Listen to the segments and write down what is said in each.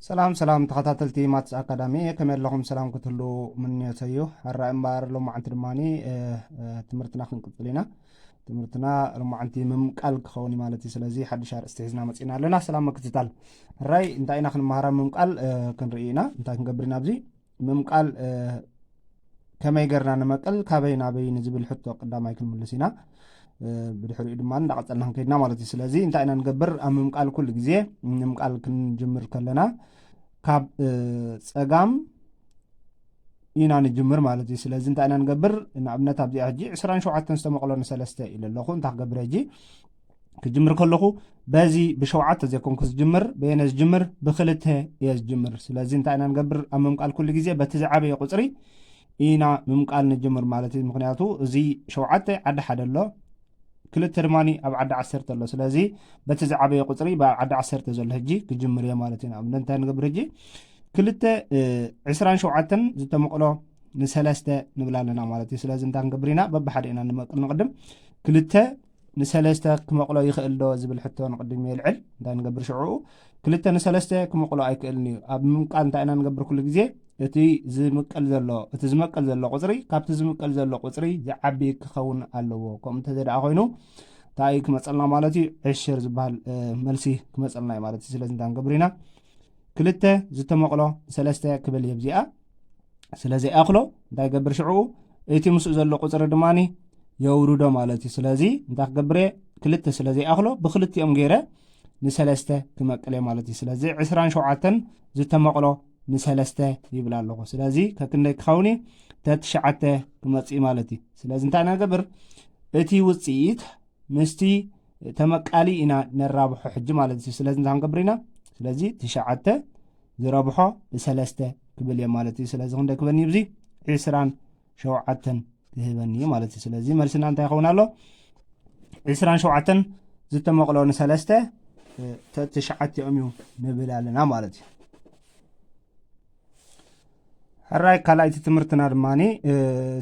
ሰላም ሰላም ተኸታተልቲ ማትስ ኣካዳሚ፣ ከመይ ኣለኹም? ሰላም ክትህሉ ምንዮተይ እዩ። ሕራይ እምበር ሎማዓንቲ ድማኒ፣ እ፣ እ፣ ትምህርትና ክንቅጽል ኢና። ትምህርትና ሎማዓንቲ ምምቃል ክኸውን እዩ ማለት እዩ። ስለዚ ሓድሽ ኣርእስቲ ሒዝና መጺና ኣለና። ሰላም ምክትታል። ሕራይ እንታይ ኢና ክንመሃር? ኣብ ምምቃል፣ እ፣ ክንርኢ ኢና። እንታይ ክንገብር ኢና ኣብዚ? ምምቃል፣ እ፣ ከመይ ጌርና ንመቅል፣ ካበይ ናበይ ንዝብል ሕቶ ቀዳማይ ክንምልስ ኢና። እ፣ ብድሕሪኡ ድማ እንዳቐጸልና ክንከይድና ማለት እዩ። ስለዚ እንታይ ኢና ንገብር? ኣብ ምምቃል ኩሉ ግዜ ምምቃል ክንጅምር ከለና ካብ፣ እ፣ ጸጋም ኢና ንጅምር ማለት እዩ። ስለዚ እንታይ ኢና ንገብር? ንኣብነት ኣብዚኣ ሕጂ ዕስራን ሸውዓተን ዝተመቕሎ ንሰለስተ ኢለ ኣለኹ። እንታይ ክገብር ሕጂ? ክጅምር ከለኹ በዚ ብሸውዓተ ዘይኮንኩ ዝጅምር፣ በየነ ዝጅምር? ብክልተ እየ ዝጅምር። ስለዚ እንታይ ኢና ንገብር? ኣብ ምምቃል ኩሉ ግዜ በቲ ዝዓበየ ቁጽሪ ኢና ምምቃል ንጅምር ማለት እዩ። ምኽንያቱ እዚ ሸውዓተ ዓዲ ሓደ ኣሎ፣ ክልተ ድማ ኣብ ዓዲ ዓሰርተ ኣሎ። ስለዚ በቲ ዝዓበየ ቁጽሪ፣ ብዓዲ ዓሰርተ ዘሎ ሕጂ ክጅምር እየ ማለት እዩ። ንኣብነት እንታይ ንገብር ሕጂ? ክልተ፣ እ፣ ዕስራን ሸውዓተን ዝተመቕሎ ንሰለስተ ንብል ኣለና ማለት እዩ። ስለዚ እንታይ ክንገብር ኢና? በብሓደ ኢና ንመቅል። ንቕድም ክልተ ንሰለስተ ክመቕሎ ይኽእል ዶ ዝብል ሕቶ ንቕድም የልዕል። እንታይ ንገብር ሽዑ? ክልተ ንሰለስተ ክመቕሎ ኣይክእልን እዩ። ኣብ ምምቃል እንታይ ኢና ንገብር? ኩሉ ግዜ እቲ ዝምቅል ዘሎ፣ እቲ ዝመቅል ዘሎ ቁጽሪ ካብቲ ዝምቅል ዘሎ ቁጽሪ ዝዓቢ ክኸውን ኣለዎ። ከምኡ እንተ ደኣ ኮይኑ እንታይ ክመጸልና ማለት እዩ? ዕሽር ዝበሃል፣ እ፣ መልሲ ክመጸልና እዩ ማለት እዩ። ስለዚ እንታይ ንገብር ኢና? ክልተ ዝተመቕሎ ንሰለስተ ክብል እየ ኣብዚኣ። ስለ ዘይኣኽሎ እንታይ ገብር ሽዑ? እቲ ምስኡ ዘሎ ቁጽሪ ድማኒ የውርዶ ማለት እዩ። ስለዚ እንታይ ክገብር እየ? ክልተ ስለ ዘይኣኽሎ ብክልቲኦም ገይረ ንሰለስተ ክመቅል እየ ማለት እዩ። ስለዚ ዕስራን ሸውዓተን ዝተመቕሎ ንሰለስተ ይብል ኣለኹ። ስለዚ ከክንደይ ክኸውን እዩ? ተትሽዓተ ክመጽእ እዩ ማለት እዩ። ስለዚ እንታይ ኢና ንገብር? እቲ ውጽኢት ምስቲ ተመቃሊ ኢና ነራብሖ ሕጂ ማለት እዩ። ስለዚ እንታይ ክንገብር ኢና? ስለዚ ትሽዓተ ዝረብሖ ብሰለስተ ክብል እየ ማለት እዩ። ስለዚ ክንደይ ክበኒ እዩ? እዚ ዕስራን ሸውዓተን ክህበኒ እዩ ማለት እዩ። ስለዚ መልስና እንታይ ይኸውን ኣሎ? ዕስራን ሸውዓተን ዝተመቕሎ ንሰለስተ፣ እ፣ ተ-፣ ትሽዓቲኦም እዩ ንብል ኣለና ማለት እዩ። ሕራይ ካልኣይቲ ትምህርትና ድማኒ፣ እ፣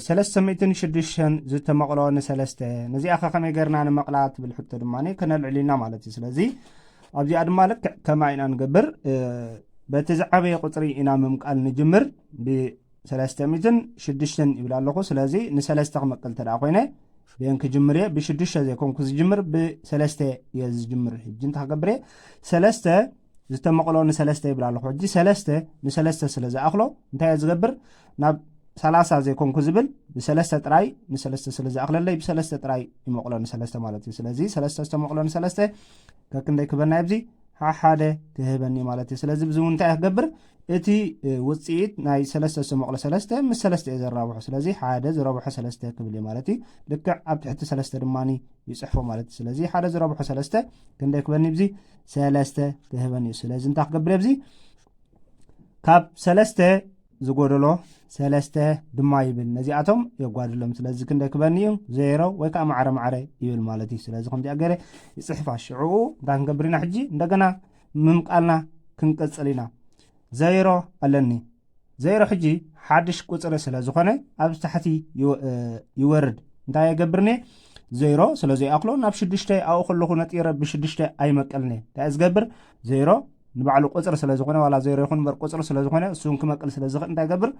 ሰለስተ ሚእትን ሽዱሽተን ዝተመቕሎ ንሰለስተ፣ ነዚኣ ኸ ከመይ ጌርና ንመቕላ ትብል ሕቶ ድማኒ ከነልዕል ኢና ማለት እዩ። ስለዚ ኣብዚኣ ድማ ልክዕ ከምኣ ኢና ንገብር። እ፣ በቲ ዝዓበየ ቁጽሪ ኢና ምምቃል ንጅምር። ብሰለስተ ሚእትን ሽዱሽተን ይብል ኣለኹ። ስለዚ ንሰለስተ ክመቅል እንተ ደኣ ኮይነ ብየን ክጅምር እየ። ብሽዱሽተ ዘይኮንኩ ዝጅምር፣ ብሰለስተ እየ ዝጅምር። ሕጂ እንታይ ክገብር እየ? ሰለስተ ዝተመቕሎ ንሰለስተ ይብል ኣለኹ። ሕጂ ሰለስተ ንሰለስተ ስለ ዝኣኽሎ እንታይ እየ ዝገብር? ናብ ሰላሳ ዘይኮንኩ ዝብል ብሰለስተ ጥራይ ንሰለስተ ስለ ዝኣኽለለይ ብሰለስተ ጥራይ ይመቕሎ ንሰለስተ ማለት እዩ። ስለዚ ሰለስተ ዝተመቕሎ ንሰለስተ ከክንደይ ክበና ኣብዚ? ሓሓደ ክህበኒ ማለት እዩ። ስለዚ ብዚ እውን እንታይ እየ ክገብር? እቲ፣ እ፣ ውጽኢት ናይ ሰለስተ ዝተመቕሎ ሰለስተ ምስ ሰለስተ እየ ዘራብሖ። ስለዚ ሓደ ዝረብሖ ሰለስተ ክብል እየ ማለት እዩ። ልክዕ ኣብ ትሕቲ ሰለስተ ድማኒ ይጽሕፎ ማለት እዩ። ስለዚ ሓደ ዝረብሖ ሰለስተ ክንደይ ክበኒ ኣብዚ? ሰለስተ ክህበኒ እዩ። ስለዚ እንታይ ክገብር ኣብዚ? ካብ ሰለስተ ዝጎደሎ ሰለስተ ድማ ይብል። ነዚኣቶም የጓድሎም። ስለዚ ክንደይ ክበኒ እዩ? ዜሮ ወይ ከዓ ማዕረ ማዕረ ይብል ማለት እዩ። ስለዚ ከምዚኣ ገይረ ይጽሕፋ። ሽዕኡ እንታይ ክንገብር ኢና ሕጂ? እንደገና ምምቃልና ክንቅጽል ኢና። ዜሮ ኣለኒ። ዜሮ ሕጂ ሓድሽ ቁጽሪ ስለ ዝኾነ ኣብ ታሕቲ ይወ-፣ እ፣ ይወርድ። እንታይ የገብርኒ? ዜሮ ስለ ዘይኣኽሎ ናብ ሽዱሽተ ኣብኡ ከለኹ ነጢረ ብሽዱሽተ ኣይመቅልኒ። እንታይ ዝገብር? ዜሮ ንባዕሉ ቁጽሪ ስለ ዝኾነ፣ ዋላ ዜሮ ይኹን እምበር ቁጽሪ ስለ ዝኾነ፣ እሱ እውን ክመቅል ስለ ዝኽእል እንታይ ገብር?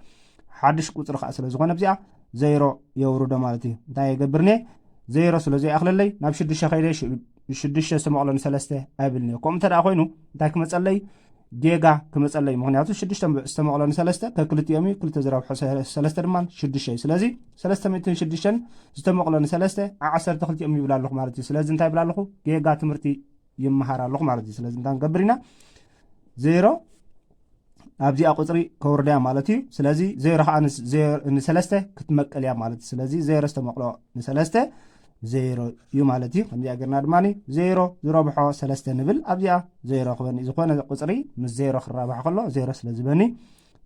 ሓድሽ ቁጽሪ ከዓ ስለ ዝኾነ ኣብዚኣ ዜሮ የውርዶ ማለት እዩ። እንታይ የገብርኒ? ዜሮ ስለ ዘይኣኽለለይ ናብ ሽዱሽተ ከይደ ሽ-፣ ሽዱሽተ ዝተመቕሎ ንሰለስተ ኣይብልኒ። ከምኡ እንተ ደኣ ኮይኑ እንታይ ክመጸለይ? ጌጋ ክመጸለይ። ምኽንያቱ ሽዱሽተ ዝተመቕሎ ንሰለስተ ከክልቲኦም እዩ፣ ክልተ ዝረብሖ ሰ-፣ ሰለስተ ድማ ሽዱሽተ እዩ። ስለዚ ሰለስተ ሚእትን ሽዱሽተን ዝተመቕሎ ንሰለስተ ዓሰርተ ክልቲኦም ይብል ኣለኹ ማለት እዩ። ስለዚ እንታይ ይብል ኣለኹ? ጌጋ ትምህርቲ ይመሃር ኣለኹ ማለት እዩ። ስለዚ እንታይ ንገብር ኢና? ዜሮ ኣብዚኣ ቁጽሪ ከውርዳ እያ ማለት እዩ። ስለዚ ዜሮ ከዓ ንስ-፣ ዜሮ ንሰለስተ ክትመቅል እያ ማለት እዩ። ስለዚ ዜሮ ዝተመቕሎ ንሰለስተ ዜሮ እዩ ማለት እዩ። ከምዚኣ ጌርና ድማ ዜሮ ዝረብሖ ሰለስተ ንብል። ኣብዚኣ ዜሮ ክበኒ፣ ዝኾነ ቁጽሪ ምስ ዜሮ ክራባሕ ከሎ ዜሮ ስለ ዝበኒ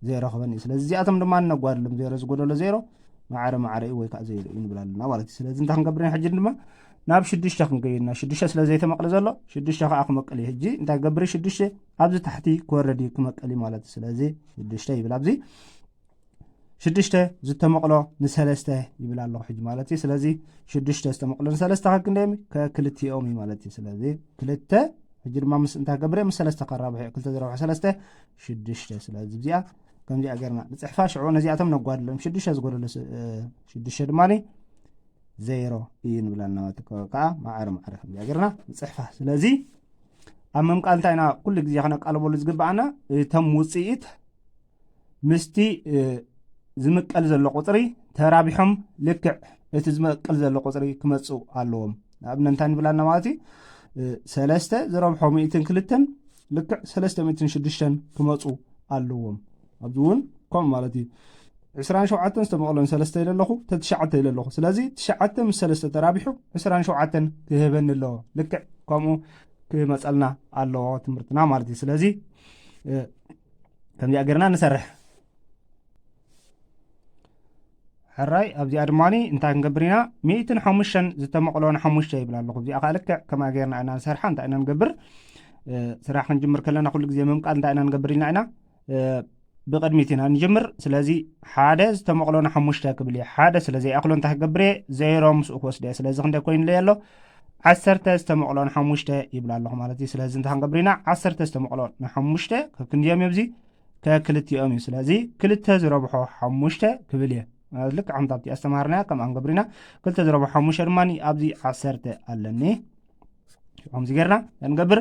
ዜሮ ክበኒ። ስለዚ እዚኣቶም ድማ ነጓድሎም። ዜሮ ዝጎደሎ ዜሮ ማዕረ ማዕረ እዩ ወይ ከዓ ዜሮ እዩ ንብል ኣለና ማለት እዩ። ስለዚ እንታይ ክንገብር ኢና ሕጂ ድማ? ናብ ሽዱሽተ ክንገይድና። ሽዱሽተ ስለ ዘይተመቕለ ዘሎ ሽዱሽተ ከዓ ክመቅል እዩ። ሕጂ እንታይ ክገብር እዩ? ሽዱሽተ ኣብዚ ታሕቲ ክወርድ እዩ፣ ክመቅል እዩ ማለት እዩ። ስለዚ ሽዱሽተ ይብል ኣብዚ። ሽዱሽተ ዝተመቕሎ ንሰለስተ ይብል ኣለኹ ሕጂ ማለት እዩ። ስለዚ ሽዱሽተ ዝተመቕሎ ንሰለስተ ከክንደዮም? ከክልቲኦም እዩ ማለት እዩ። ስለዚ ክልተ ሕጂ ድማ ምስ እንታይ ገብረ ምስ ሰለስተ ከራብሐ ክልተ ዘረብሐ ሰለስተ ሽዱሽተ። ስለዚ እዚኣ ከምዚኣ ገርና ንፅሕፋ ሽዑ ነዚኣቶም ነጓድሎም ሽዱሽተ ዝጎደሎ ሽዱሽተ ድማ ዜሮ እዩ ንብለና ማለት ከዓ ማዕረ ማዕረ ከምዚኣ ገርና ንፅሕፋ። ስለዚ ኣብ ምምቃል እንታይ ኢና ኩሉ ግዜ ከነቃልበሉ ዝግባኣና እቶም ውፅኢት ምስቲ ዝምቀል ዘሎ ቁፅሪ ተራቢሖም ልክዕ እቲ ዝመቅል ዘሎ ቁፅሪ ክመፅኡ ኣለዎም። ንኣብነት እንታይ ንብላና ማለት እዩ? ሰለስተ ዝረብሖ ሚእትን ክልተን ልክዕ ሰለስተ ሚእትን ሽዱሽተን ክመፁ ኣለዎም። ኣብዚ እውን ከምኡ ማለት እዩ። ዕስራን ሸውዓተን ዝተመቕሎን ሰለስተ ኢለ ኣለኹ፣ ተትሽዓተ ኢለ ኣለኹ። ስለዚ ትሽዓተ ምስ ሰለስተ ተራቢሑ ዕስራን ሸውዓተን ክህበኒ ኣለዎ። ልክዕ ከምኡ ክመፀልና ኣለዎ ትምህርትና ማለት እዩ። ስለዚ ከምዚኣ ገርና ንሰርሕ። ሕራይ ኣብዚኣ ድማ እንታይ ክንገብር ኢና? ሚእትን ሓሙሽተን ዝተመቕሎ ንሓሙሽተ ይብል ኣለኹ። እዚኣ ከዓ ልክዕ ከምኣ ገርና ኢና ንሰርሓ። እንታይ ኢና ንገብር? ስራሕ ክንጅምር ከለና ኩሉ ግዜ ምምቃል እንታይ ኢና ንገብር ኢልና ኢና ብቅድሚት ኢና ንጅምር። ስለዚ ሓደ ዝተመቕሎ ንሓሙሽተ ክብል እየ። ሓደ ስለ ዘይኣኽሎ እንታይ ክገብር እየ? ዜሮ ምስኡ ክወስደ እየ። ስለዚ ክንደይ ኮይኑለይ ኣሎ? ዓሰርተ ዝተመቕሎ ንሓሙሽተ ይብል ኣለኹ ማለት እዩ። ስለዚ እንታይ ክንገብር ኢና? ዓሰርተ ዝተመቕሎ ንሓሙሽተ ከክንድዮም እብዚ ከክልቲኦም እዩ። ስለዚ ክልተ ዝረብሖ ሓሙሽተ ክብል እየ። ማለት ልክዕ ከምታ ኣብቲ ኣስተምሃርናያ ከምኣ ንገብር ኢና። ክልተ ዝረብሖ ሓሙሽተ ድማ ኣብዚ ዓሰርተ ኣለኒ። ከምዚ ጌርና ንገብር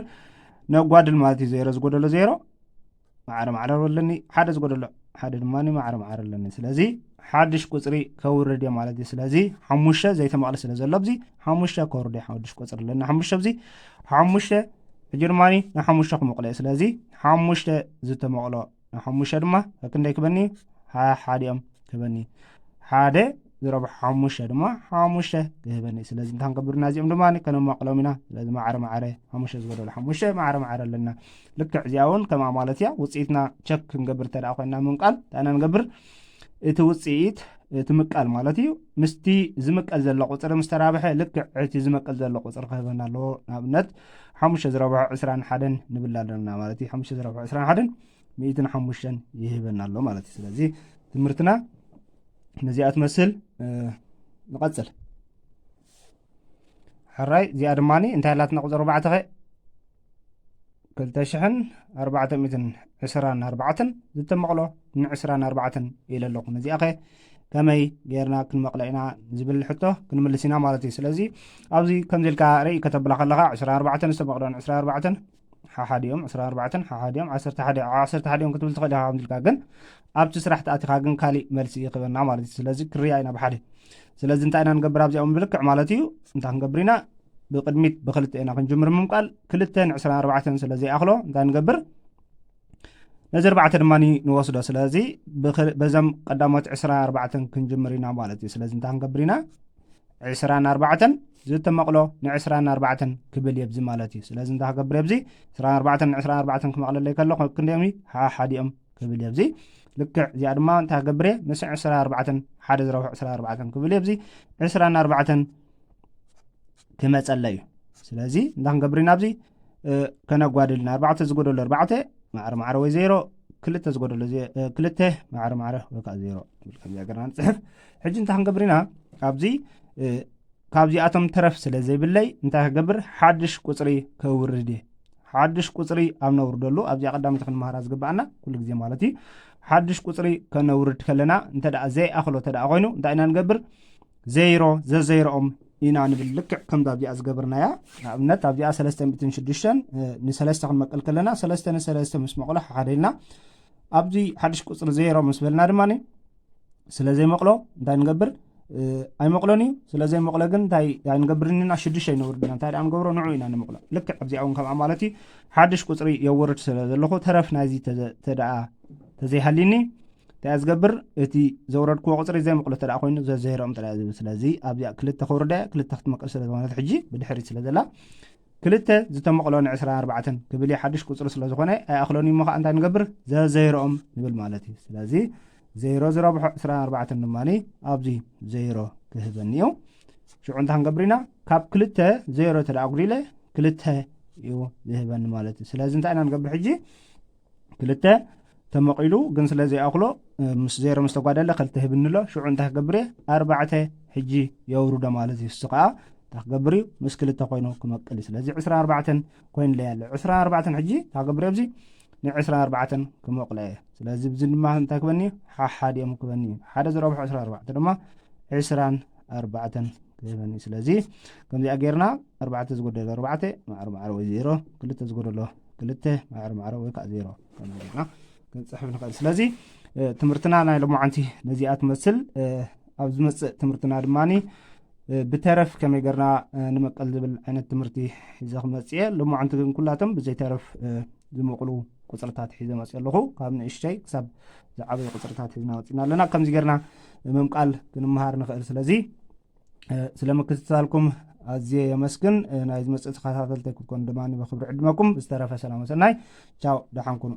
ነጓድል ማለት እዩ። ዜሮ ዝጎደሎ ዜሮ ማዕረ ማዕረ ኣለኒ፣ ሓደ ዝጎደሎ ሓደ ድማ ማዕረ ማዕረ ኣለኒ። ስለዚ ሓድሽ ቁፅሪ ከውርድ እየ ማለት እዩ። ስለዚ ሓሙሽተ ዘይተመቕለ ስለ ዘሎ ኣብዚ ሓሙሽተ ከውርድ እየ። ሓድሽ ቁፅሪ ኣለና ሓሙሽተ ኣብዚ ሓሙሽተ ሕጂ ድማ ንሓሙሽተ ክመቕሎ እየ። ስለዚ ሓሙሽተ ዝተመቕሎ ንሓሙሽተ ድማ ክንደይ ክበኒ? ሓሓዲኦም ክበኒ። ሓደ ዝረብሑ ሓሙሽተ ድማ ሓሙሽተ ክህበኒ። ስለዚ እንታይ ክንገብር ኢና? እዚኦም ድማ ከነማቕሎም ኢና። ስለዚ ማዕረ ማዕረ ሓሙሽተ ዝጎደሎ ሓሙሽተ ማዕረ ማዕረ ኣለና። ልክዕ እዚኣ እውን ከምኣ ማለት እያ። ውፅኢትና ቸክ ክንገብር እንተ ደኣ ኮይንና ምምቃል እንታይ ኢና ንገብር? እቲ ውፅኢት እቲ ምቃል ማለት እዩ ምስቲ ዝምቀል ዘሎ ቁፅሪ ምስ ተራብሐ ልክዕ እቲ ዝመቀል ዘሎ ቁፅሪ ክህበና ኣለዎ። ንኣብነት ሓሙሽተ ዝረብሖ ዕስራን ሓደን ንብል ኣለና ማለት እዩ። ሓሙሽተ ዝረብሖ ዕስራን ሓደን ሚእትን ሓሙሽተን ይህበና ኣሎ ማለት እዩ። ስለዚ ትምህርትና ነዚኣ ትመስል። ንቐፅል። ሕራይ እዚኣ ድማ እንታይ ኣላትና ቁፅሪ ኣርባዕተ ኸ ክልተ ሽሕን ኣርባዕተ ሚእትን ዕስራን ኣርባዕተን ዝተመቕሎ ንዕስራን ኣርባዕተን ኢለ ኣለኹ። ነዚኣ ኸ ከመይ ጌርና ክንመቕሎ ኢና ዝብል ሕቶ ክንምልስ ኢና ማለት እዩ። ስለዚ ኣብዚ ከምዚ ኢልካ ርኢ ከተብላ ከለኻ ዕስራን ኣርባዕተን ዝተመቕሎ ንዕስራን ኣርባዕተን ሓሓዲኦም ዕስራን ኣርባዕተን ሓሓዲኦም ዓሰርተ ሓደ ዓሰርተ ሓዲኦም ክትብል ትኽእል ኢኻ። ከምዚ ኢልካ ግን ኣብቲ ስራሕ ተኣቲኻ ግን ካሊእ መልሲ ይኽበና ማለት እዩ። ስለዚ ክርያ ኢና ብሓደ። ስለዚ እንታይ ኢና ንገብር ኣብዚኦም ብልክዕ ማለት እዩ እንታይ ክንገብር ኢና? ብቅድሚት ብክልተ ኢና ክንጅምር ምምቃል ክልተ ንዕስራን ኣርባዕተን ስለ ዘይኣኽሎ እንታይ ንገብር? ነዚ ኣርባዕተ ድማ ንወስዶ። ስለዚ በዘም ቀዳሞት ዕስራን ኣርባዕተን ክንጅምር ኢና ማለት እዩ። ስለዚ እንታይ ክንገብር ኢና? ዕስራን ኣርባዕተን ዝተመቕሎ ንዕስራን ኣርባዕተን ክብል የብዚ ማለት እዩ። ስለዚ እንታይ ክገብር የብዚ ዕስራን ኣርባዕተን ንዕስራን ኣርባዕተን ክመቕለለይ ከሎ ክንደዮም ሓሓዲኦም ክብል የብዚ ልክዕ እዚኣ ድማ እንታይ ክገብር እየ? ምስ ዕስራን ኣርባዕተን ሓደ ዝረብሑ ዕስራን ኣርባዕተን ክብል የብዚ ዕስራን ኣርባዕተን ክመፀለ እዩ። ስለዚ እንታይ ክንገብር ኢና ኣብዚ ከነጓድል ኢና። ኣርባዕተ ዝጎደሎ ኣርባዕተ ማዕረ ማዕረ ወይ ዜሮ፣ ክልተ ዝጎደሎ ክልተ ማዕረ ማዕረ ወይ ከዓ ዜሮ። ከምዚ ገርና ንፅሕፍ። ሕጂ እንታይ ክንገብር ኢና? ኣብዚ ካብዚኣቶም ተረፍ ስለ ዘይብለይ እንታይ ክገብር? ሓድሽ ቁፅሪ ከውርድ እየ። ሓድሽ ቁፅሪ ኣብ ነውርደሉ ኣብዚኣ ቀዳመይቲ ክንመሃራ ዝግባኣና ኩሉ ግዜ ማለት እዩ። ሓድሽ ቁፅሪ ከነውርድ ከለና እንተ ደኣ ዘይኣኽሎ እንተ ደኣ ኮይኑ እንታይ ኢና ንገብር? ዜሮ ዘዘይሮኦም ኢና ንብል። ልክዕ ከምዛ ኣብዚኣ ዝገብርናያ ንኣብነት ኣብዚኣ ሰለስተ ሚእትን ሽዱሽተን ንሰለስተ ክንመቅል ከለና ሰለስተ ንሰለስተ ምስ መቕሎ ሓደ ኢልና ኣብዚ ሓድሽ ቁፅሪ ዜሮ ምስ በልና ድማ ስለ ዘይመቕሎ እንታይ ንገብር? ኣይመቕሎን እዩ። ስለ ዘይመቕሎ ግን እንታይ ንገብር ኢና? ሽዱሽተ ይነውርድ ኢና። እንታይ ደኣ ንገብሮ? ንዑ ኢና ንምቕሎ። ልክዕ ኣብዚኣ እውን ከምኣ ማለት እዩ። ሓድሽ ቁፅሪ የውርድ ስለ ዘለኹ ተረፍ ናይዚ ተደኣ ተዘይሃልዩኒ እንታይ ዝገብር? እቲ ዘውረድክዎ ቁፅሪ ዘይመቕሎ ተደኣ ኮይኑ ዘዘይሮም ጥራይ ዝብል። ስለዚ ኣብዚኣ ክልተ ከውርደ ክልተ ክትመቅል ስለ ዝኾነት ሕጂ ብድሕሪት ስለ ዘላ ክልተ ዝተመቕሎ ንዕስራን ኣርባዕተን ክብል እዩ። ሓድሽ ቁፅሪ ስለ ዝኾነ ኣይኣኽሎን እዩ። እሞ ከዓ እንታይ ንገብር? ዘዘይሮኦም ንብል ማለት እዩ። ስለዚ ዜሮ ዝረብሖ ዕስራን ኣርባዕተን ድማ ኣብዚ ዜሮ ክህበኒ እዩ። ሽዑ እንታይ ክንገብር ኢና? ካብ ክልተ ዜሮ ተደኣ ኣጉዲለ ክልተ እዩ ዝህበኒ ማለት እዩ። ስለዚ እንታይ ኢና ንገብር ሕጂ? ክልተ ተመቒሉ ግን ስለ ዘይኣኽሎ ምስ ዜሮ ምስ ተጓደለ ክልተ ህብኒ ኣሎ። ሽዑ እንታይ ክገብር እየ? ኣርባዕተ ሕጂ የውርዶ ማለት እዩ። እሱ ከዓ እንታይ ክገብር እዩ? ምስ ክልተ ኮይኑ ክመቅል እዩ። ስለዚ ዕስራን ኣርባዕተን ኮይኑለይ ኣሎ። ዕስራን ኣርባዕተን ሕጂ እንታይ ክገብር እየ? ኣብዚ ን ዕስራን ኣርባዕተን ክመቕሎ እየ። ስለዚ ብዚ ድማ እንታይ ክበኒ? ሓሓዲኦም ክበኒ እዩ። ሓደ ዝረብሖ ዕስራን ኣርባዕተ ድማ ዕስራን ኣርባዕተን ክህበኒ። ስለዚ ከምዚኣ ጌርና ኣርባዕተ ዝጎደሎ ኣርባዕተ ማዕረ ማዕረ ወይ ዜሮ፣ ክልተ ዝጎደሎ ክልተ ማዕረ ማዕረ ወይ ከዓ ዜሮ ከምዚ ጌርና ክንፅሕፍ ንኽእል። ስለዚ ትምህርትና ናይ ሎማዓንቲ ነዚኣ ትመስል። ኣብ ዝመፅእ ትምህርትና ድማ ብተረፍ ከመይ ጌርና ንመቀል ዝብል ዓይነት ትምህርቲ ሒዘ ክመፅእ እየ። ሎማዓንቲ ግን ኩላቶም ብዘይተረፍ ዝመቕሉ ቁፅርታት ሒዘ መፅእ ኣለኹ። ካብ ንእሽተይ ክሳብ ዝዓበዩ ቁፅርታት ሒዝና መፂና ኣለና። ከምዚ ጌርና ምምቃል ክንመሃር ንኽእል። ስለዚ ስለ ምክትታልኩም ኣዝየ የመስግን። ናይ ዝመፅእ ተኸታተልተይ ክትኮኑ ድማ ብክብሪ ዕድመኩም። ዝተረፈ ሰላም ሰናይ። ቻው፣ ደሓን ኩኑ።